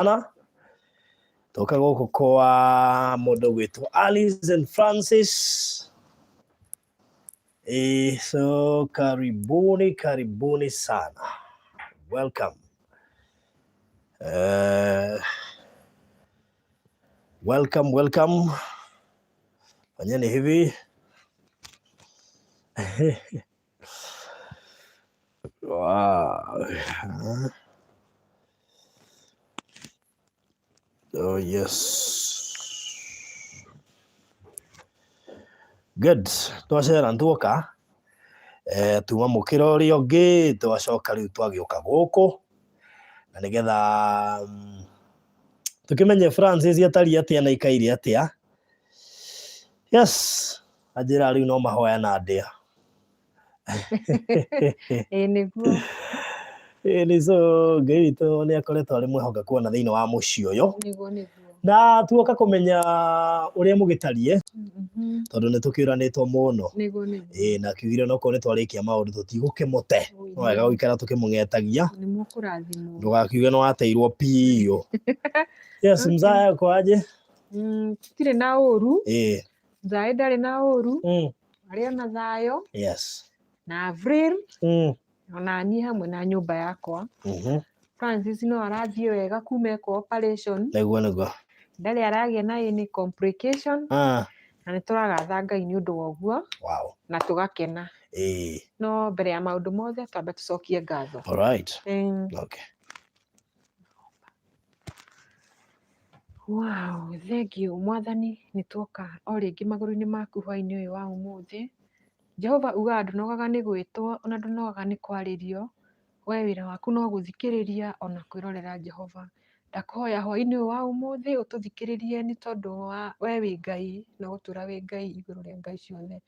Sana toka gũkũ kwa mũndũ gwĩtwo Alice and Francis. So karibuni karibuni sana, welcome. Welcome welcome, fanyeni hivi. Wow. Oh yes. Good. Twacera ntuoka tuma mũkĩra ũrĩa ũngĩ, twacoka rĩu twagĩũka gũkũ na nĩgetha tũkĩmenye Francis atariĩ atĩa na aikaire atĩa. Yes, anjĩra rĩu no mahoya na ndĩa. Ĩĩ nĩguo. Ĩĩ nĩ so Ngai witũ nĩ akoretwo arĩ mwĩhokeku ona thĩinĩ wa mũciĩ ũyũ. Nĩguo nĩguo. Na tuoka kũmenya ũrĩa mũgĩtariĩ tondũ nĩ tũkĩũranĩtwo mũno. Nĩguo nĩguo. Ĩĩ na kiugire onokorwo nĩ twarĩkia maũndũ tũtigũkĩmũte. No wega gũikara tũkĩmũng'etagia. Nĩ mũkũrathimwo. Ndũgakiuge nĩ wateirwo piũ. Yes, mzaya uko aje? Tũtirĩ na ũru. Ĩĩ. Mzaya ndarĩ na ũru. Arĩ ona thayũ. Na Avril. Ona niĩ hamwe na nyũmba yakwa. Francis no arathiĩ wega kuma ekwo operation. Nĩguo nĩguo. Ndarĩ aragĩa na any complication. Na nĩ tũragatha Ngai nĩ ũndũ wa ũguo. Na tũgakena. No mbere ya maũndũ mothe twambe tũcokie ngatho. All right. Okay. Wow, thank you Mwathani, nĩ tuoka o rĩngĩ magũrũ-inĩ maku hwaĩ-inĩ ũyũ wa ũmũthĩ. Jehova ugaga ndũnogaga nĩ gwĩtwo ona ndũnogaga nĩ kwarĩrio, we wĩra waku no gũthikĩrĩria ona kwĩrorera Jehova. Ndakũhoya hwaĩ-inĩ ũyũ wa ũmũthĩ ũtũthikĩrĩrie nĩ tondũ wa we wĩ Ngai na ũgũtũra wĩ Ngai igũrũ rĩa ngai ciothe.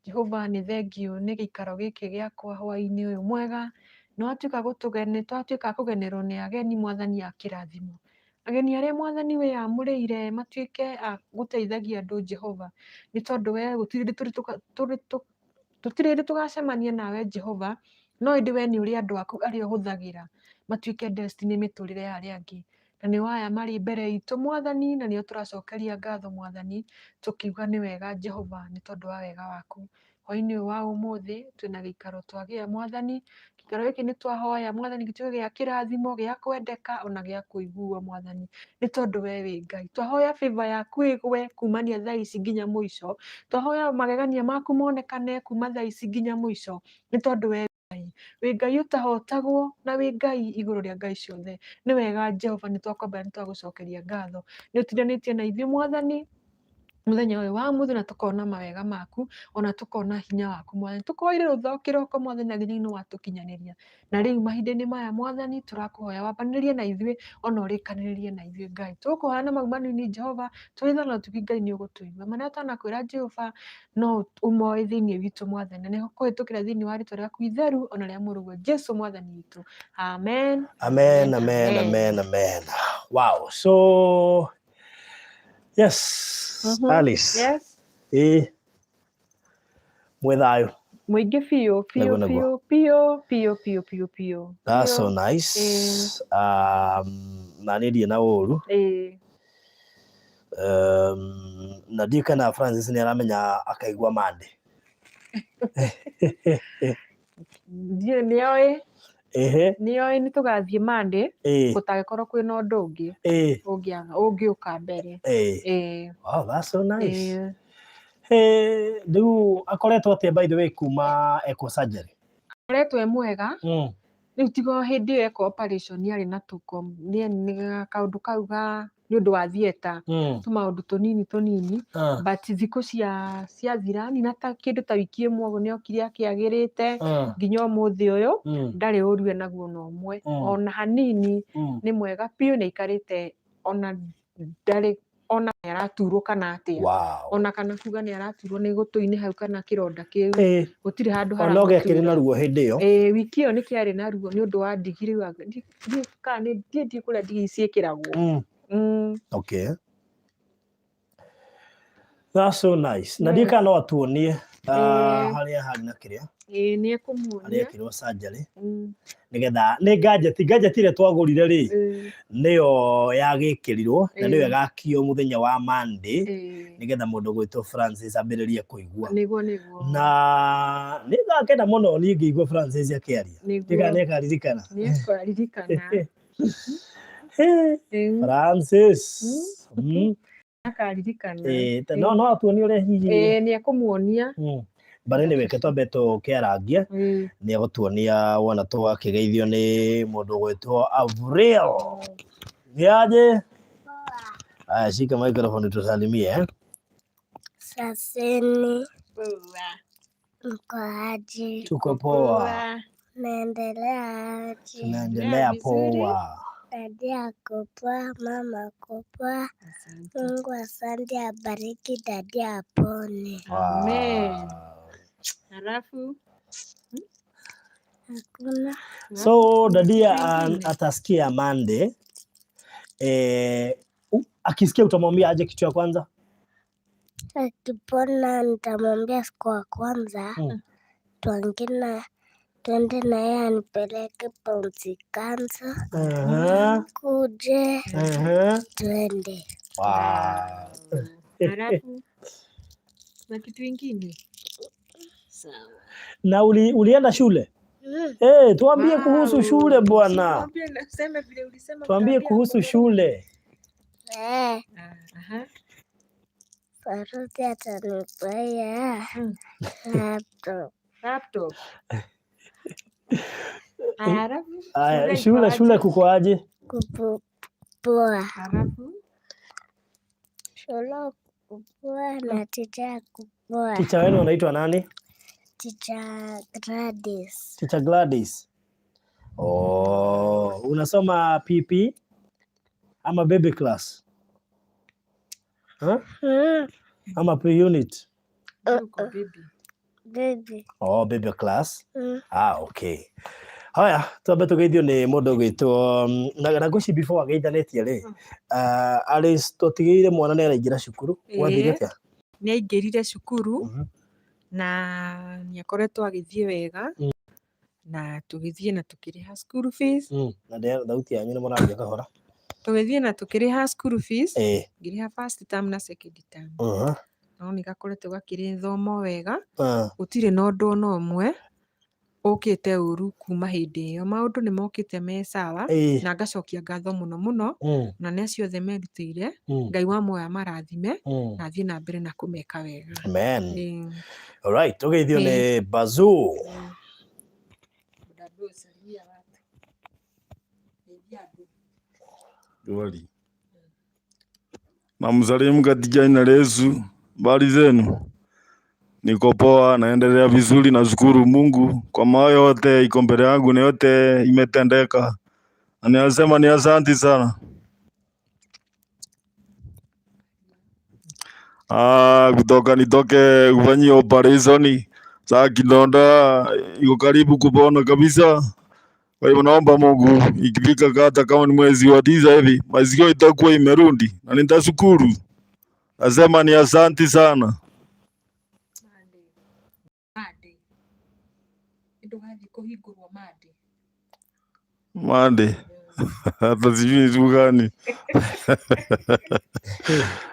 Jehova nĩ thengiũ nĩ gĩikaro gĩkĩ gĩakwa hwaĩ-inĩ ũyũ mwega, nĩ watuĩka gũtũgeni, twatuĩka a kũgenerwo nĩ ageni Mwathani a kĩrathimo. Ageni arĩa Mwathani wĩyamũrĩire matuĩke a gũteithagia andũ Jehova, nĩ tondũ we gũtirĩ hĩndĩ tũtirĩ hĩndĩ tũgacemania nawe Jehova, no ĩndĩ we nĩ ũrĩ andũ aku arĩa ũhũthagĩra matuĩke destiny mĩtũrĩre ya arĩa angĩ. Na nĩo aya marĩ mbere itũ Mwathani, na nĩo tũracokeria ngatho Mwathani, tũkiuga nĩ wega Jehova nĩ tondũ wa wega waku. Hwaĩ-inĩ ũyũ wa ũmũthĩ twĩna gĩikaro twagĩa Mwathani, gĩikaro gĩkĩ nĩ twahoya Mwathani gĩtuĩke gĩa kĩrathimo, gĩa kwendeka ona gĩa kũiguo Mwathani, nĩ tondũ we wĩ Ngai. Twahoya favor yaku ĩgwe kumania thaa ici nginya mũico, twahoya magegania maku monekane kuma thaa ici nginya mũico, nĩ tondũ we Ngai. Wĩ Ngai ũtahotagwo na wĩ Ngai igũrũ rĩa ngai ciothe. Nĩ wega Jehova, nĩ twakwambara, nĩ twagũcokeria ngatho. Nĩ ũtindanĩtie na ithuĩ Mwathani mũthenya ũyũ wa ũmũthĩ na tũkona mawega maku ona tũkona hinya waku Mwathani. Tũkoire rũtha kĩroko Mwathani na nginya nĩ watũkinyanĩria. Na rĩu mahinda-inĩ maya Mwathani tũrakũhoya wambanĩrĩrie na ithuĩ ona ũrĩkanĩrĩrie na ithuĩ Ngai. Tũgũkũhoya na mau manini Jehova, tũrĩ tha na ũtugi Ngai nĩ ũgũtũigua. Marĩa tũtanakwĩra Jehova no ũmoĩ thĩinĩ witũ Mwathani, na nĩ kũhĩtũkĩra thĩinĩ wa rĩtwa rĩaku itheru ona rĩa mũrũguo Jesu Mwathani witũ. Amen. Amen, amen, amen, amen. Wow. So yes, Alice. Yes. Mwĩ thayũ. Mũingĩ biũ, biũ, Nĩguo, nĩguo. biũ, biũ, biũ, biũ, biũ, biũ. That's so nice. Na niĩ ndirĩ na ũru. Na ndiũĩ kana Francis nĩ aramenya akaigua Monday. Ndiũĩ, nĩoĩ. Ehe. Nĩoĩ nĩ tũgathiĩ Monday, Ĩĩ. gũtangĩkorwo kwĩna ũndũ ũngĩ Ĩĩ. ũngĩũka mbere. Ĩĩ. Ĩĩ. Wow, that's so nice. Ĩĩ. Hey, rĩu akoretwo atĩa by the way kuma ekwo surgery? Akoretwo e mwega. Rĩu tiga o hĩndĩ ĩyo ekwo operation arĩ na tũko, nĩ kaũndũ kau ga nĩ ũndũ wa theatre, tũmaũndũ tũnini tũnini, but thikũ ciathira nina ta kĩndũ ta wiki ĩmwe ũguo nĩ okire akĩagĩrĩte, nginya ũmũthĩ ũyũ, ndarĩ ũru enaguo ona ũmwe, ona hanini, nĩ mwega biũ nĩ aikarĩte ona ndarĩ ona nĩ araturwo kana atĩa. Wow. Ona kana kuga nĩ araturwo nĩ gũtũ-inĩ hau kana kĩronda kĩu. Gũtirĩ handũ Ona gĩakĩrĩ na haramũtura. ruo hĩndĩ ĩyo. Wiki ĩyo nĩ kĩarĩ na ruo nĩ ũndũ wa ndigi rĩu kana nĩ ndiĩ kũrĩa ndigi ciĩkĩragwo. Okay. That's so nice. Na ndiũĩ kana no atuonie. Ah, harĩa harĩ na kĩrĩa Ĩĩ nĩ ekũmuonia. Harĩa ekirwo surgery nĩgetha nĩ gadget ĩrĩa twagũrire rĩ, nĩyo yagĩkĩrirwo na nĩyo ĩgakio mũthenya wa Monday, nĩgetha mũndũ gwĩtwo Francis ambĩrĩrie kũigua. Nĩguo nĩguo. Na nĩ ngakena mũno niĩ ngĩigua Francis akĩaria. Ndiga nĩ akaririkana. Nĩ akaririkana. Francis. Akaririkana. No no atuonie ũrĩa hihi. Ĩĩ nĩ ekũmuonia. But anyway, reke twambe tũkĩarangie, nĩ egũtuonia wona twakĩgeithio nĩ mũndũ ũgwĩtwo Avril. Niaje? Aya, shika microphone tusalimie. Eh? Saseni, mko aje? Tuko poa. Naendelea aje? Tunaendelea poa. Dadi ako poa, mama ako poa. Mungu asante, abariki dadi apone. Amen. Wow. Halafu Hakuna. So dadia atasikia Monday. Eh, akisikia utamwambia aje kitu ya kwanza? Akipona nitamwambia siku ya kwanza twangina twende na yeye anipeleke Bouncy Council kuje twende. Wow. Halafu na kitu ingine. Sawa. Na ulienda shule? Eh, tuambie kuhusu shule bwana. Tuambie na useme vile ulisema. Tuambie utaambia kuhusu mkono. shule. Eh, Ah, aha. Faruti atanipea laptop. Laptop. Halafu Aya, shule shule iko shule aje? kuko aje? Kupoa. Halafu Shule kupoa na ticha kupoa. Ticha wenu anaitwa nani? Ticha Gladys. Ticha Gladys. Oh, unasoma PP ama baby class? Huh? Ama pre-unit? uko bibi. Baby. Oh, baby class. Ah, okay. Haya, twambe tũgeithio nĩ mũndũ ũgwĩtwo na ngwĩciria before ageithanĩtie rĩ, Alice, tũtigĩire mwana nĩ araingĩra cukuru. Gwathire atĩa? Nĩ aingĩrire cukuru na nĩ akoretwo agĩthiĩ wega na tũgĩthiĩ na tũkĩrĩha school fees. Na thauti yanyu nĩ mũraria kahora. Tũgĩthiĩ na tũkĩrĩha school fees, ngĩrĩha first term na second term. No nĩ gakoretwo gakĩrĩthoma wega, gũtirĩ na ũndũ ona ũmwe ũkĩte ũru kuma hĩndĩ ĩyo. Maũndũ nĩ mokĩte me sawa na ngacokia ngatho mũno mũno na nĩ acio othe merutĩire. Ngai wa muoyo amarathime na athiĩ na mbere na kũmeka wega. Amen. Ĩĩ. Alright, tũgeithio nĩ Bazoo. Salimia watu. Geithia andũ. Dwali. Namsalimu katika jina la Yesu. Habari zenu? Niko poa, naendelea vizuri, nashukuru Mungu kwa mayo yote iko mbele yangu na yote imetendeka. Na ninasema ni asanti sana. Ah, kutoka nitoke kufanyia operation saa kidonda iko karibu kupona kabisa. Kwa hivyo naomba Mungu ikifika hata kama ni mwezi wa 9 hivi, masikio itakuwa imerudi na nitashukuru. Nasema ni asanti sana. Monday. Monday. Ndũgathiĩ kũhingũrwo Monday. Mande. Hata sijui ni siku gani.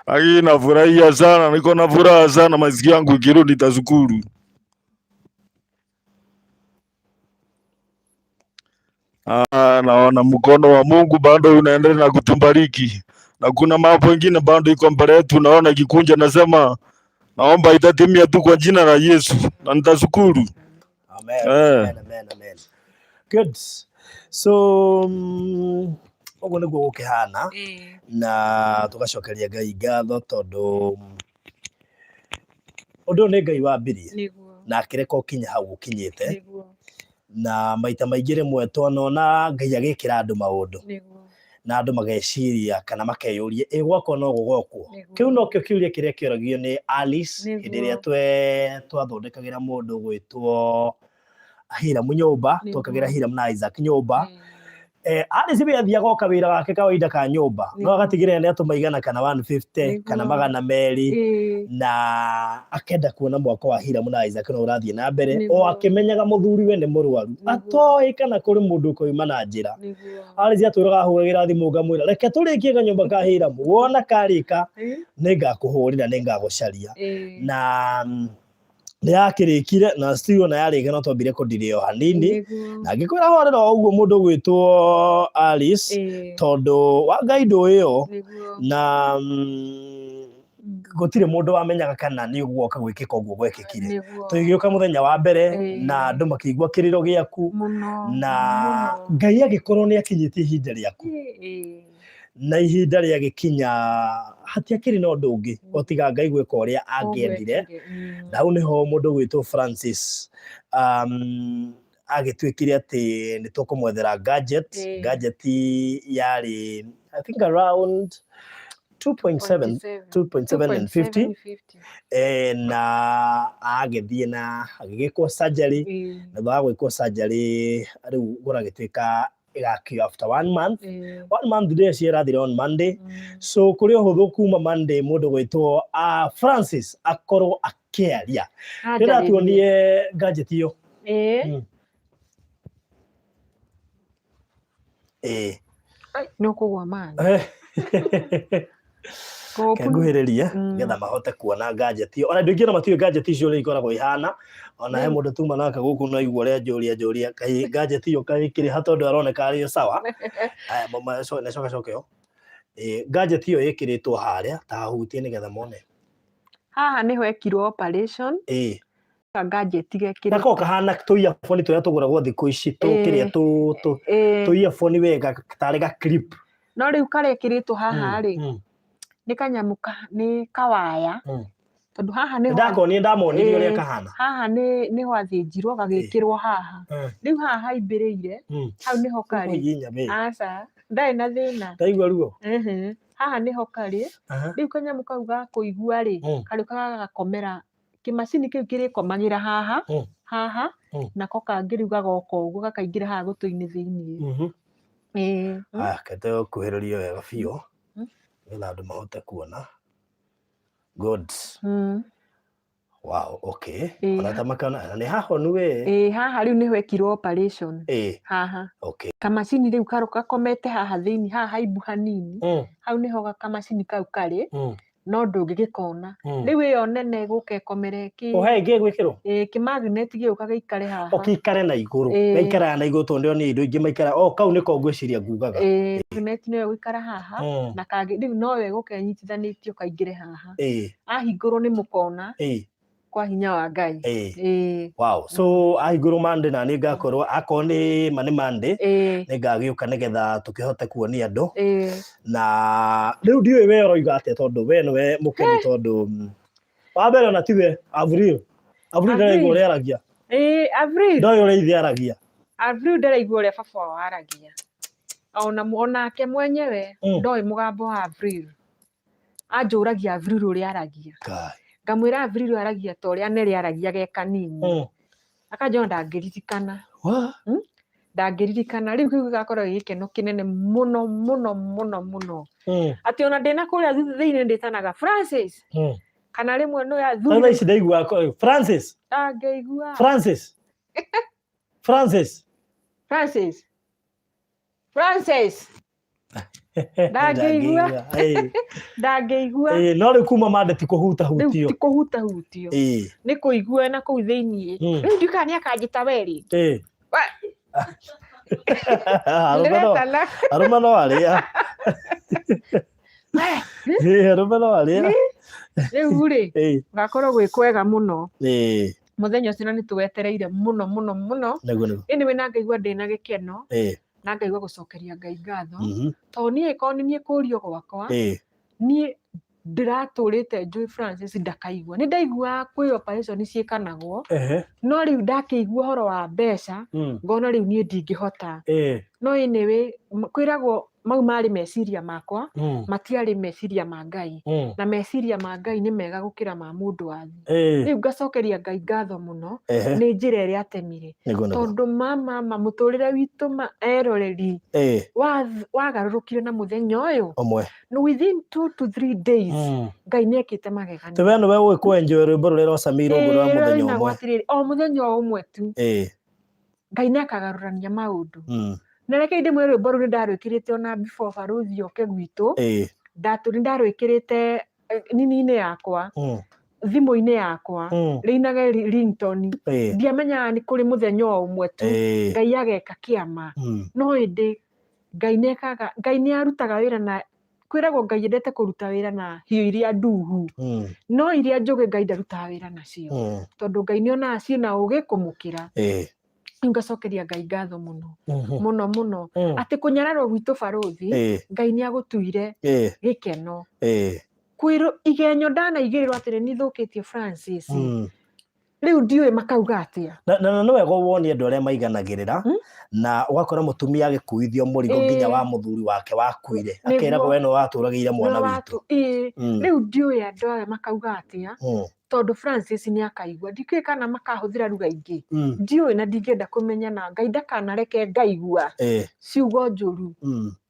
Lakini nafurahia sana, niko na furaha sana, masikio yangu ikirudi nitashukuru. Ah, naona mkono wa Mungu bado unaendelea na kutubariki. Na kuna mambo mengine bado iko mbele yetu, naona ikikunja, nasema naomba itatimia tu kwa jina la Yesu na nitashukuru. Amen. Amen, amen, amen. Good. So ũguo nĩguo gũkĩhana na tũgacokeria Ngai ngatho tondũ ũndũ ũyũ nĩ Ngai wambirie na akĩreka ũkinye hau ũkinyĩte, na maita maingĩ rĩmwe twanona Ngai agĩkĩra andũ maũndũ na andũ mageciria kana makeyũria ĩ gwakwa no gũgokwo. Kĩu nokĩo kĩũria kĩrĩa kĩoragio nĩ Alice hĩndĩ ĩrĩa twathondekagĩra mũndũ gwĩtwo Hiram nyũmba, twakagĩra Hiram na Isaac nyũmba. Alice we athiaga o kawĩra gake kawaida ka nyũmba no agatigĩrĩra nĩ atũma igana kana 150 kana 200 na akenda kuona mwako wa Hiramu na Isaac no ũrathiĩ na mbere o akĩmenyaga mũthuri we nĩ mũrwaru atoĩ kana kũrĩ mũndũ ũkoima na njĩra. Alice atũraga ahũragĩra thimũ ngamwĩra reke tũrĩkie kanyũmba ka Hiramu wona karĩka nĩngakũhũrĩra nĩngagũcaria na nĩ yakĩrĩkire na still ona yarĩka no twambire kũndirĩ o hanini na ngĩkwĩra horera o ũguo mũndũ ũgwĩtwo Alice tondũ wa Ngai ndũĩ ĩyo na gũtirĩ mũndũ wamenyaga kana nĩ ũguoka gwĩkĩka ũguo gwekĩkire. Tũgĩũka mũthenya wa mbere na andũ makĩigua kĩrĩro gĩaku na Ngai agĩkorwo nĩ akinyĩtie ihinda rĩaku na ihinda rĩagĩkinya hatiakĩrĩ na ũndũ ũngĩ o tiga Ngai gwĩka ũrĩa angĩendire. Na hau nĩho mũndũ ũgwĩtwo Francis agĩtuĩkire atĩ nĩ tũkũmwethera gadget. Gadget yarĩ I think around 2.7 2.7 and 50 na agĩthiĩ na agĩgĩkwo surgery na thutha wa gwĩkwo surgery rĩu gũragĩtuĩka ĩgakio after one month. One month ndĩreciria ĩrathira on Monday. So kũrĩ ũhũthũ kuma Monday mũndũ gwĩtwo Francis akorwo akĩaria. Ndĩratuonie gadget ĩyo. Ĩĩ. Nĩ ũkũgwa maĩ. Reke nguhĩrĩrie nĩgetha mahote kuona gadget ĩyo. Ona andũ aingĩ ona matiũĩ gadget icio ũrĩa ikoragwo ihana. Ona he mũndũ tuma nake gũkũ no aigua ũrĩa njũria njũria kaĩ gadget ĩyo kaĩ ĩkĩrĩ ha tondũ aroneka arĩ o sawa. Aya, coka coka ĩyo. Gadget ĩyo ĩkĩrĩtwo harĩa ta hahutie nĩgetha mone. Haha nĩho ekirwo operation. Gadget gekĩrĩtwo. Nako kahana tũ earphone tũrĩa tũgũragwo thikũ ici tũ kĩrĩa tũ tũ tũ earphone wega tarĩ ga clip. No rĩu karekĩrĩtwo haha rĩ, nĩ kanyamũ nĩ kawaya tondũ haha nĩho Ndakonie ndamonirie ũrĩa kahana. Haha nĩho athĩnjirwo gagĩkĩrwo haha. Rĩu haha haimbĩrĩire hau nĩho karĩ. Aca, ndarĩ na thĩna. Ndaigua ruo. Haha nĩho karĩ. Rĩu kanyamũ kau ga kũigua rĩ, karĩũkaga gagakomera kĩmacini kĩu kĩrĩkomagĩra haha haha nako kangĩ rĩu gagoka ũguo gakaingĩra haha gũtũ-inĩ thĩiniĩ. Aya, reke tũkuhĩrĩrie wega biũ nĩgetha andũ mahote kuona. Good. Wow, okay. Ona ta makana na nĩ hahonu we. Ĩĩ, haha rĩu nĩho ekirwo operation. Haha. Okay. Kamacini rĩu karo gakomete haha thĩinĩ, haha haimbu hanini. Hau nĩho kamacini kau karĩ. No ndũngĩgĩkona. Rĩu ĩyo nene ĩgũka ĩkomere kĩ Ohe ĩngĩ ĩgwĩkĩrwo? Ĩĩ, kĩ-magnet gĩgũka gĩikare haha. O gĩikare na igũrũ. Gaikaraga na igũrũ tondũ ndĩronire indo ingĩ maikara. O kau nĩko ngwĩciria ngugaga. Ĩĩ, magnet nĩyo ĩgũikara haha na kangĩ rĩu noyo ĩgũka ĩnyitithanĩtio kaingĩre haha. Ahingũrwo nĩ mũkona kwa hinya wa Ngai. Wow. So ahingũrwo Monday na nĩ ngakorwo akorwo nĩ ma nĩ Monday nĩ ngagĩũka nĩgetha tũkĩhote kuonia andũ. Na rĩu ndiũĩ we ũroiga atĩa tondũ we nĩwe mũkenu tondũ wa mbere ona tiwe Avril. Avril ndaraigua ũrĩa aragia. Avril. Ndoĩ ũrĩa ithe aragia. Avril ndaraigua ũrĩa baba wao aragia. Ona onake mwenyewe ndoĩ mũgambo wa Avril. Anjũragia Avril ũrĩa aragia. Ngamwĩra Avril aragia ta ũrĩa Nelly aragia ge kanini. Akanjĩra ndangĩririkana. Ndangĩririkana. Rĩu kĩu gĩgakorwo gĩ gĩkeno kĩnene mũno mũno mũno mũno. Atĩ ona ndĩna kũrĩa thĩinĩ ndĩtanaga Francis. Kana rĩmwe no ya thuri. Thaa ici ndaigua Francis. Ndangĩigua. Francis. Francis. Francis. Francis. Ndangĩigua. Ndangĩigua. No rĩu kuma mande ti kũhutahutio. Rĩu ti kũhutahutio. Nĩ kũigua na kũu thĩiniĩ. Rĩu ndiũĩ kana nĩ akanjĩta we rĩ. Arũme no arĩa. Arũme no arĩa. Rĩu rĩ, gũgakorwo gwĩ kwega mũno. Mũthenya ũcio na nĩ tũwetereire mũno mũno mũno. Anyway na ngaigua ndĩna gĩkeno. Na ngaigua gũcokeria Ngai ngatho. Tondũ niĩ korwo nĩ niĩ kũrio gwakwa, niĩ ndĩratũrĩte njũĩ Francis ndakaigua. Nĩ ndaiguaga kwĩ operation ciĩkanagwo, no rĩu ndakĩigua ũhoro wa mbeca, ngona rĩu niĩ ndingĩhota. No anyway, kwĩragwo Mau marĩ meciria makwa, matiarĩ meciria ma Ngai. Na meciria ma Ngai nĩ mega gũkĩra ma mũndũ wa thĩ. Rĩu ngacokeria Ngai ngatho mũno nĩ njĩra ĩrĩa atemire. Nĩguo nĩguo. Tondũ ma ma ma mũtũrĩre witũ ma eroreri wagarũrũkire na mũthenya ũyũ. Ũmwe. No within 2 to 3 days Ngai nĩ ekĩte magegania. Te we nĩwe ũĩ kũ-enjoy rwĩmbo rũrĩa rwacamĩirwo ngoro ya Ĩĩ, mũthenya rũinagwo ũmwe. atĩrĩrĩ, o mũthenya o ũmwe tu Ngai nĩ akagarũrania maũndũ. Na reke ndĩmwĩre rwĩmbo rũu nĩ ndarwĩkĩrĩte ona before barũthi oke gwitũ. Nĩ ndarwĩkĩrĩte nini-inĩ yakwa, thimũ-inĩ yakwa, rĩinage ringtone. Ndiamenyaga nĩ kũrĩ mũthenya o ũmwe tu Ngai ageka kĩama. No ĩndĩ Ngai nĩ ekaga, Ngai nĩ arutaga wĩra na kwĩragwo Ngai endete kũruta wĩra na hiũ iria nduhu. No iria njũgĩ Ngai ndarutaga wĩra nacio. Tondũ Ngai nĩ onaga ciĩna ũgĩ kũmũkĩra. Rĩu ngacokeria Ngai ngatho mũno mũno mũno atĩ kũnyararwo gwitũ barũthi Ngai nĩ agũtuire gĩkeno. Kwĩrwo igenyo ndanaigĩrĩrwo atĩ nĩ nithũkĩtie Francis. Rĩu ndiũĩ makauga atĩa. Na nĩ wega wonie andũ arĩa maiganagĩrĩra na ũgakora mũtumia agĩkuithio mũrigo nginya wa mũthuri wake wakuire, akeragwo we nĩwe watũragĩire mwana witũ. Rĩu ndiũĩ andũ aya makauga atĩa tondũ Francis nĩ akaigua. Ndikĩũĩ kana makahũthĩra lugha ingĩ. Ndiũĩ na ndingĩenda kũmenya na Ngai ndakanareke ngaigua ciugo njũru.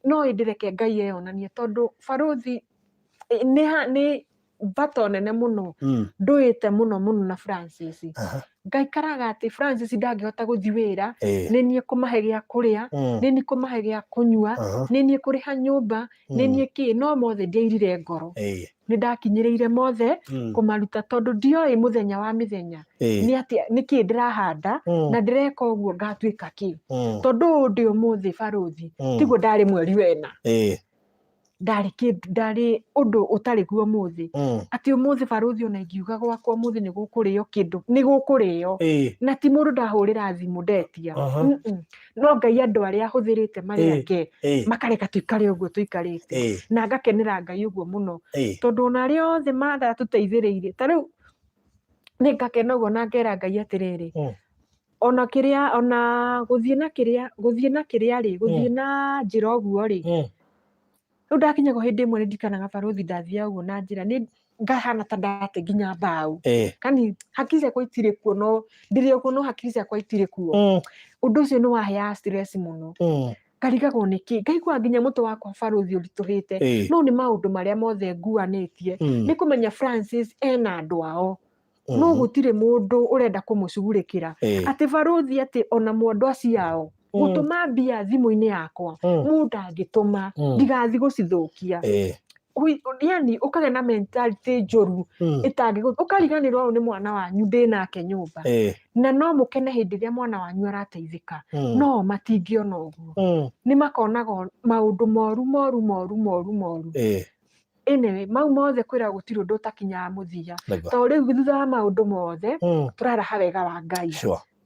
No ĩndĩ reke Ngai eyonanie tondũ barũthi nĩ battle nene mũno ndũĩte mũno mũno na Francis. Ngaikaraga atĩ Francis ndangĩhota gũthiĩ wĩra, nĩ niĩ kũmahe gĩa kũrĩa, nĩ niĩ kũmahe gĩa kũnyua, nĩ niĩ kũrĩha nyũmba, nĩ niĩ kĩ, no mothe ndiairire ngoro. Nĩ ndakinyĩrĩire mothe kũmaruta tondũ ndioĩ mũthenya wa mĩthenya nĩ atĩa, nĩ kĩ ndĩrahanda na ndĩreka ũguo ngatuĩka kĩ. Tondũ ũũ ndĩ ũmũthĩ barũthi, tiguo ndarĩ mweri wena. Ndarĩ kĩndũ, ndarĩ ũndũ ũtarĩ guo ũmũthĩ. Atĩ ũmũthĩ barũthi ona ingiuga gwakwa ũmũthĩ nĩ gũkũrĩo kĩndũ, nĩ gũkũrĩo. Na ti mũndũ ndahũrĩra thimũ ndetia. No Ngai andũ arĩa ahũthĩrĩte marĩ ake, makareka tũikare ũguo tũikarĩte. Na ngakenera Ngai ũguo mũno. Tondũ ona arĩa othe maratũteithĩrĩirie, ta rĩu nĩ ngakena ũguo na ngera Ngai atĩrĩrĩ, ona kĩrĩa, ona gũthiĩ na kĩrĩa, gũthiĩ na kĩrĩa rĩ, gũthiĩ na njĩra ũguo rĩ, rĩu ndakinyagwo hĩndĩ ĩmwe nĩ ndirikanaga barũthi ndathiaga ũguo na njĩra, nĩ ngahana ta ndate nginya mbaũ. Kani hakiri ciakwa itirĩ kuo, no ndĩrĩ o kuo no hakiri ciakwa itirĩ kuo. Ũndũ ũcio nĩ waheaga stress mũno. Ngarigagwo nĩkĩ, ngaigua nginya mũtwe wakwa barũthi ũritũhĩte. No nĩ maũndũ marĩa mothe nguanĩtie. Nĩ kũmenya Francis ena andũ ao. No gũtirĩ mũndũ ũrenda kũmũcugurĩkĩra. Atĩ barũthi atĩ ona mwendwa ciao gũtũma mbia thimũ-inĩ yakwa, mũndũ angĩtũma ndigathiĩ gũcithũkia. Yani ũkagĩa na mentality njũru ĩtangĩgũ, ũkariganĩrwo ũyũ nĩ mwana wanyu ndĩ nake nyũmba. Na no mũkene hĩndĩ ĩrĩa mwana wanyu arateithĩka. No matingĩona ũguo. Nĩ makonaga maũndũ moru moru moru moru moru. Anyway, mau mothe kwĩra gũtirĩ ũndũ ũtakinyaga mũthia. Tondũ rĩu thutha wa maũndũ mothe, tũraraha wega wa Ngai.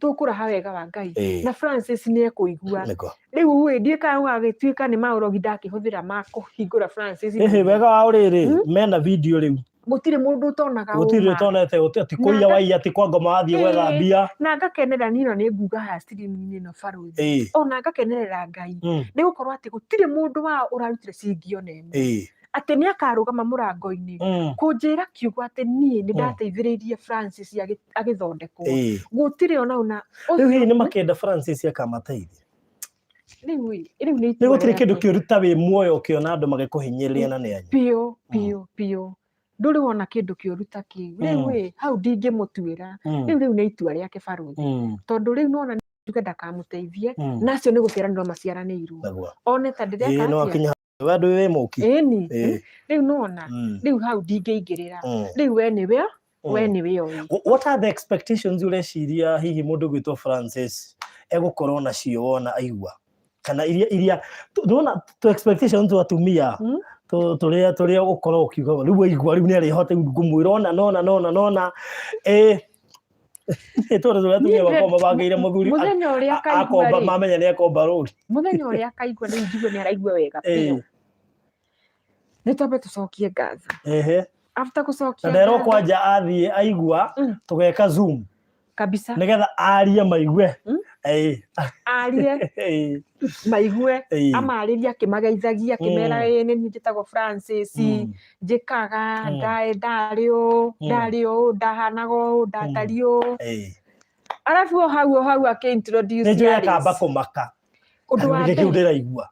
Tũkũraha wega wa Ngai. Na Francis nĩ ekũigua. Rĩu ĩ, ndiũĩ kana gũgagĩtuĩka nĩ maũrogi ndakĩhũthĩra ma kũhingũra Francis. Ĩhĩ, wega wa rĩrĩ, mena video rĩu. Gũtirĩ mũndũ ũtonaga Gũtirĩ ũma. ũtonete, ti kũiya waiya, ti kwa ngoma wathiĩ gwetha mbia. Na ngakenerera niĩ ĩno nĩ nguga haha stream-inĩ ĩno barũthi. Ona ngakenerera Ngai. Nĩ gũkorwo atĩ gũtirĩ mũndũ wao ũrarutire ciringi ona ĩmwe. Atĩ nĩ akarũgama mũrango-inĩ kũnjĩra kiugo atĩ niĩ nĩ ndateithĩrĩirie Francis agĩthondekwo. Gũtirĩ ona ona Rĩu hihi nĩ makenda Francis akamateithia? Rĩu ĩ, rĩu nĩ Nĩ itua gũtirĩ kĩndũ rĩake. kĩũru ta wĩ muoyo ũkĩona andũ magĩkũhinyĩrĩria na nĩ anyu. Biũ, biũ, biũ. Ndũrĩ wona kĩndũ kĩũru ta kĩu. Rĩu ĩ, hau ndingĩmũtuĩra. Rĩu rĩu nĩ itua rĩake barũthi. Tondũ rĩu nĩwona njuge ndakamũteithie, na acio nĩ gũciaranĩrwo maciaranĩirwo. One ta ndĩreka No atĩa? akinya we ndũĩ wĩ mũki. Ĩni. Rĩu nĩwona, rĩu hau ndingĩingĩrĩra. Rĩu we nĩwe, we nĩwe ũĩ. What are the expectations ũreciria hihi mũndũ gwĩtwo Francis egũkorwo nacio wona aigua? Kana iria nĩwona tũ expectations twa atumia tũrĩa tũrĩa ũkoragwo ũkiuga rĩu aigua rĩu nĩarĩhota rĩu ngũmwĩra ona nona nona nona tondũ tũrĩa atumia makoragwo mabangĩire mũthuri Mũthenya ũrĩa akaigua akomba rĩ. mamenya nĩ akomba rũri. Mũthenya ũrĩa akaigua rĩu njigue nĩ araigua wega biũ. Nĩ twambe tũcokie ngatho. After gũcokia Na nderwo ngatho- kwanja athiĩ aigua tũgeka zoom kabisa nĩgetha arie maigue. Arie maigue, amarĩrie akĩmageithagia akĩmera, ĩ nĩ niĩ njĩtagwo Francis, njĩkaga ndarĩ ũũ, ndarĩ ũũ, ndahanaga ũũ, ndatariĩ ũũ, arabu o hau akĩ introduce Nĩ njũĩ Alice. Akamba kũmaka. Ũndũ wa Nĩkĩ kĩu mbere ndĩraigua?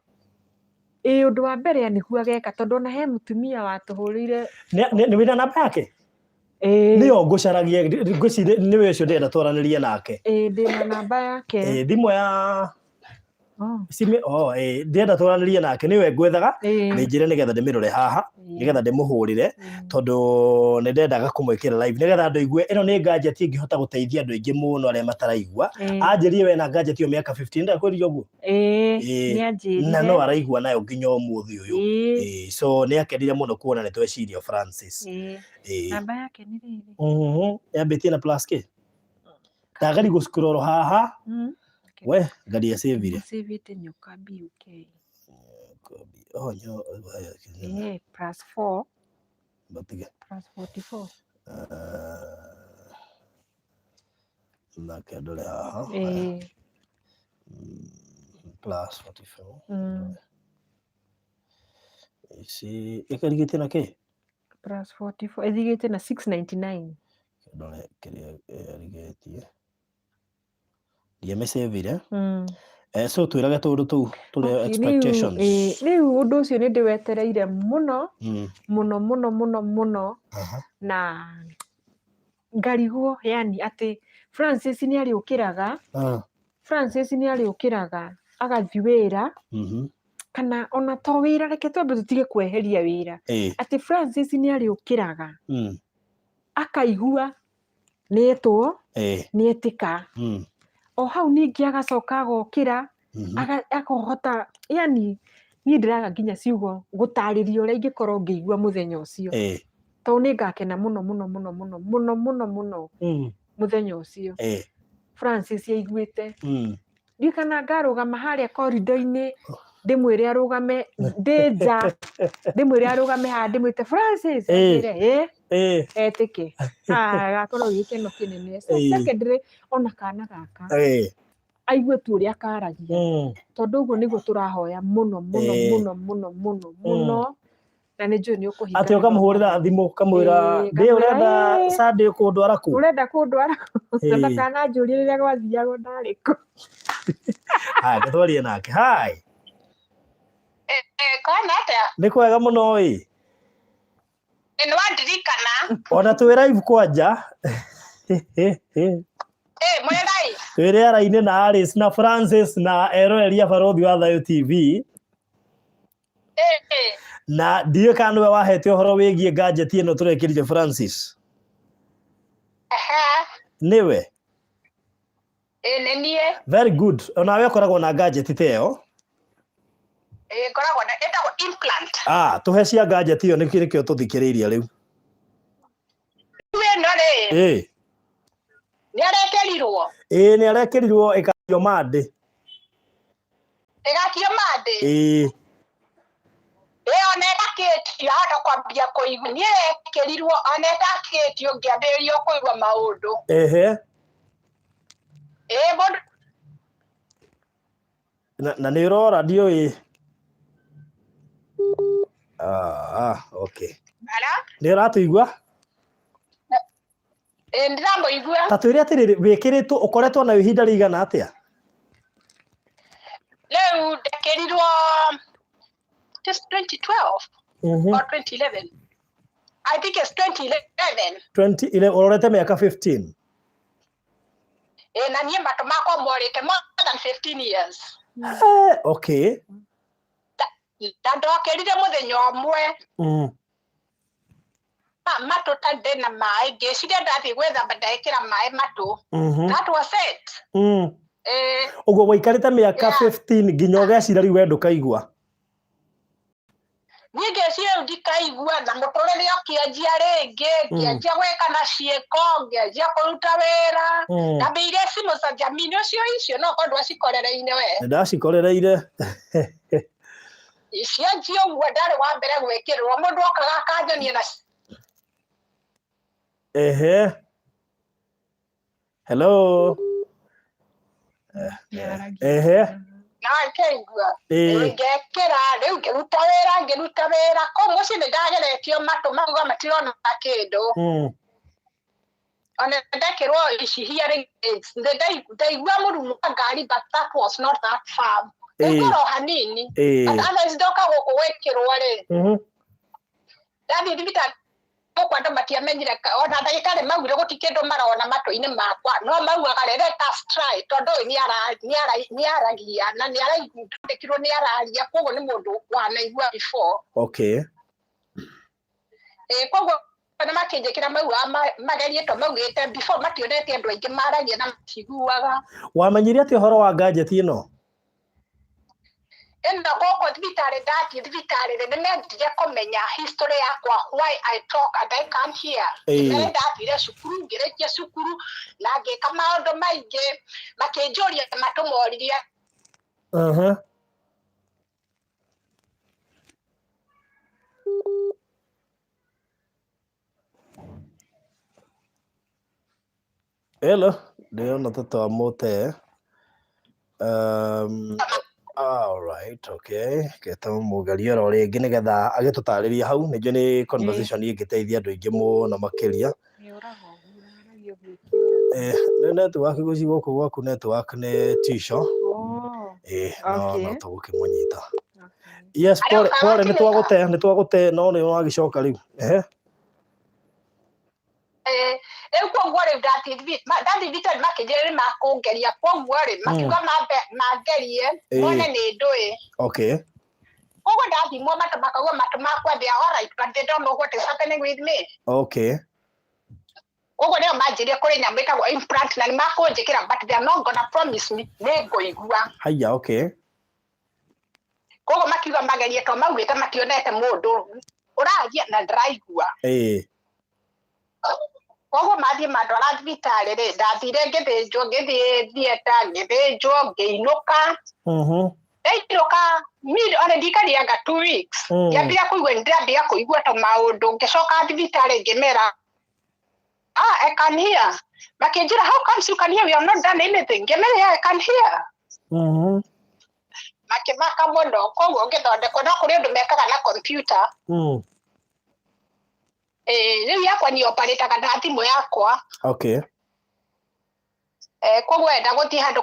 Ĩĩ, ũndũ wa mbere nĩguo ageka, tondũ ona he mũtumia watũhũrĩire. Nĩ wĩna namba yake? Ĩĩ. Nĩyo ngũcaragia, ngwĩciria nĩwe ũcio ndĩrenda twaranĩrie nake. Ĩĩ, ndĩna namba yake. Ĩĩ, thimũ ya Oh. cime, oh, ĩĩ, ndĩrenda twaranĩrie nake, nĩwe ngwethaga. Nĩ njĩre nĩgetha ndĩmĩrore haha, nĩgetha ndĩmũhũrĩre, tondũ nĩ ndendaga kũmwĩkĩra live nĩgetha andũ aigue ĩno nĩ gadget ĩngĩhota gũteithia andũ aingĩ mũno arĩa mataraigua. Anjĩrie we na gadget ĩyo mĩaka 15, ndakwĩrire ũguo? Ĩĩ. Ĩĩ. Nĩ anjĩrire. Na no araigua nayo nginya ũmũthĩ ũyũ. Ĩĩ. Ĩĩ, so nĩ akenire mũno kuona nĩ tweciria Francis. Ĩĩ. Namba yake nĩ rĩrĩ. Yambĩtie na plus k, ndagari gũscroll haha. We ngari acĩvire. Mũcĩvĩte nyoka BUK. Oh, Ĩĩ, plus 4 batige. Plus 44. Nake ndore haha. Ĩĩ. Plus 44. Ici ĩkarigĩtie na kĩ? Plus 44 ĩthigĩte na 699. Ndore kĩrĩa ĩrigĩtie, ndiamĩcĩvire. So twĩrage tũũndũ tũu tũrĩa Okay, expectations. Rĩu ũndũ ũcio nĩ ndĩwetereire mũno, mũno mũno mũno mũno, na ngarigwo yani atĩ Francis nĩ arĩũkĩraga, Francis nĩ arĩũkĩraga agathiĩ wĩra, kana ona to wĩra, reke twambe tũtige kweheria wĩra, atĩ Francis nĩ arĩũkĩraga akaigua nĩetwo, nĩetĩka, o hau ningĩ agacoka agokĩra, akahota, yani niĩ ndĩraga nginya ciugo gũtarĩria ũrĩa ingĩkorwo ngĩigua mũthenya ũcio, tondũ nĩ ngakena mũno mũno mũno mũno mũno mũno mũno mũthenya ũcio Francis aiguĩte. Ndiũĩ kana ngarũgama harĩa korido-inĩ ndĩmwĩre arũgame, ndĩ nja ndĩmwĩre arũgame haha, ndĩmwĩte Francis, anjĩre ĩ, etĩke. Ah, gakorwo gĩ gĩkeno kĩnene. So secondly, ona kana gaka aigue tu ũrĩa karagia, tondũ ũguo nĩguo tũrahoya mũno mũno, mũno mũno mũno mũno, na nĩ njũĩ nĩ ũkũhinga. Atĩ ũkamũhũrĩra thimũ ũkamwĩra, Ĩĩ, ndĩ ngamwĩra, ũrenda Sunday kũndwara kũ? Ũrenda kũndwara kũ? Na ndakananjũrie rĩrĩa gwathiagwo ndarĩ kũ. Haya, tũtwarie nake. Hi. Kwana atĩa? Nĩ kwega mũno ĩ. Nĩ wandirikana? Ona twĩ live kwanja. Mwĩ live? Twĩ rĩera-inĩ na Alice na Francis na eroreri a Barũthi wa Thayũ TV. Na ndiũĩ kana nĩwe wahete ũhoro wĩgiĩ gadget ĩno tũrekĩrire Francis. Ehe. Nĩwe? Ĩĩ, nĩ niĩ. Very good. Onawe ũkoragwo na gadget ta ĩyo? Ĩĩ, ngoragwo na ĩtagwo implant. Ah, tũhe cia gadget ĩyo, nĩkĩo tũthikĩrĩirie rĩu. Rĩu ĩno rĩ, nĩ arekĩrirwo? Ĩĩ, nĩ arekĩrirwo ĩkakio mandĩ. Ĩgakio mandĩ? Ĩĩ. Ĩĩ, ona ĩgakĩtio ahota kwambia kũigua. Niĩ yekĩrirwo ona ĩtakĩtio ngĩambĩrĩria kũigua maũndũ. Ĩĩ, mũndũ Na nĩ ũrora ndiũĩ. Ah, okay. Ara? Nĩ ũratũigua? Ĩĩ, ndĩramũigua. Ta twĩre atĩrĩrĩ, wĩkĩrĩtwo ũkoretwo nayo ihinda rĩigana atĩa? Rĩu ndekĩrirwo just 2012 or 2011. I think it's 2011. 20 ũrorete mĩaka 15. Ĩĩ, na niĩ matũ makwa morĩte more than 15 years. Eh, okay. Na ndokĩrire mũthenya ũmwe, matũ ta ndĩna maĩ, ngĩciria ndathiĩ gwĩthamba ndekĩra maĩ matũ. That was it. Ĩĩ. Ũguo waikarĩte mĩaka 15 nginya ũgecira rĩu we ndũkaigua. Niĩ ngĩciria rĩu ndikaigua, na mũtũrĩre ũkĩanjia rĩngĩ, ngĩanjia gwĩka na ciĩko, ngĩanjia kũruta wĩra. Ndambĩire simu za jamii nĩ ũcio icio, no korwo ndwacikorereire we. Nĩ ndacikorereire. Cianjia ũguo, ndarĩ wa mbere gwĩkĩrĩrwo, mũndũ okaga akanyonia na Ehe, hello. Nĩaragia. Ehe. Na ngĩigua. Ĩĩ. Ngekĩra rĩu, ngĩruta wĩra, ngĩruta wĩra kũu mũciĩ, nĩ ndageretio matũ mauga matirona kĩndũ. Ona ndekĩrwo ici hearing aids, nĩ ndaigua mũrumo wa ngari, but that was not that firm. Ndaigua o hanini. But otherwise ndoka gũkũ gwĩkĩrwo rĩ, ndathiĩ thibitarĩ gũkũ andũ matiamenyire ona ndagĩtarĩ maugire gũti kĩndũ marona matũ-inĩ makwa, no maugaga rĩ, "Let us try," tondũ ũyũ nĩaragia na nĩaraigua, nĩararia, koguo nĩ mũndũ wanaigua before. Ĩ koguo nĩ makĩnjĩkĩra, maugaga magerie to maugĩte before mationete andũ aingĩ maragia na matiguaga. Wamenyire atĩ ũhoro wa gadget ĩno? Ĩno gũkũ thibitarĩ, ndathiĩ thibitarĩ rĩ, nĩ mendire kũmenya history yakwa, why I talk and I can't hear. Ngĩmera ndathire cukuru, ngĩrĩkia cukuru na ngĩka maũndũ maingĩ, makĩnjũria matũmoririe. Hello, ndĩrona ta twamũte. All right, okay. Keta mũgerie oro rĩngĩ nĩgetha agĩtũtarĩrie hau. Nĩnjũĩ nĩ conversation ĩngĩteithia andũ aingĩ mũno makĩria. Nĩũraga ũguo, ũraragia ũguo ĩkĩũraga. Eh, nĩ network gũci gũkũ gwaku, network nĩ tisho. Oh, Eh, no no tũgũkĩmũnyita. Yes, Arĩa pole ũkaga pole, nĩ kinyĩka. twagũte, nĩ twagũte, no nĩ wagĩcoka rĩu. Ehe. Eh, rĩu koguo rĩu ndathiĩ thibitarĩ makĩnjĩra nĩ makũngeria, koguo rĩ makiuga mambe mangerie mone nĩ ndũĩ. Koguo ndathimwo matũ makauga matũ makwa they are alright, but they don't know what is happening with me. Koguo nĩo manjĩrire kũrĩ nyamũ ĩtagwo implant na nĩ makũnjĩkĩra, but they are not gonna promise me nĩ ngũigua. Haya, okay. Koguo makiuga magerie to maugĩte mationete mũndũ ũraria na ndĩraigua. Koguo mathiĩ mandwara thibitarĩ rĩ, ndathire ngĩthĩnjwo, ngĩthiĩ theatre ngĩthĩnjwo, ngĩinũka. Ndainũka ona ndikarianga 2 weeks, ngĩambia kũigua, nĩndĩrambia kũigua to maũndũ. Ngĩcoka thibitarĩ ngĩmera, "Ah, I can hear." Makĩnjĩra, "How comes you can hear? We have not done anything." Ngĩmera, "Yeah, I can hear." Makĩmaka mũno. Koguo ngĩthondekwo, no kũrĩ ũndũ mekaga na computer. Eh, rĩu yakwa niĩ operataga na thimũ yakwa. Eh, koguo enda gũthiĩ handũ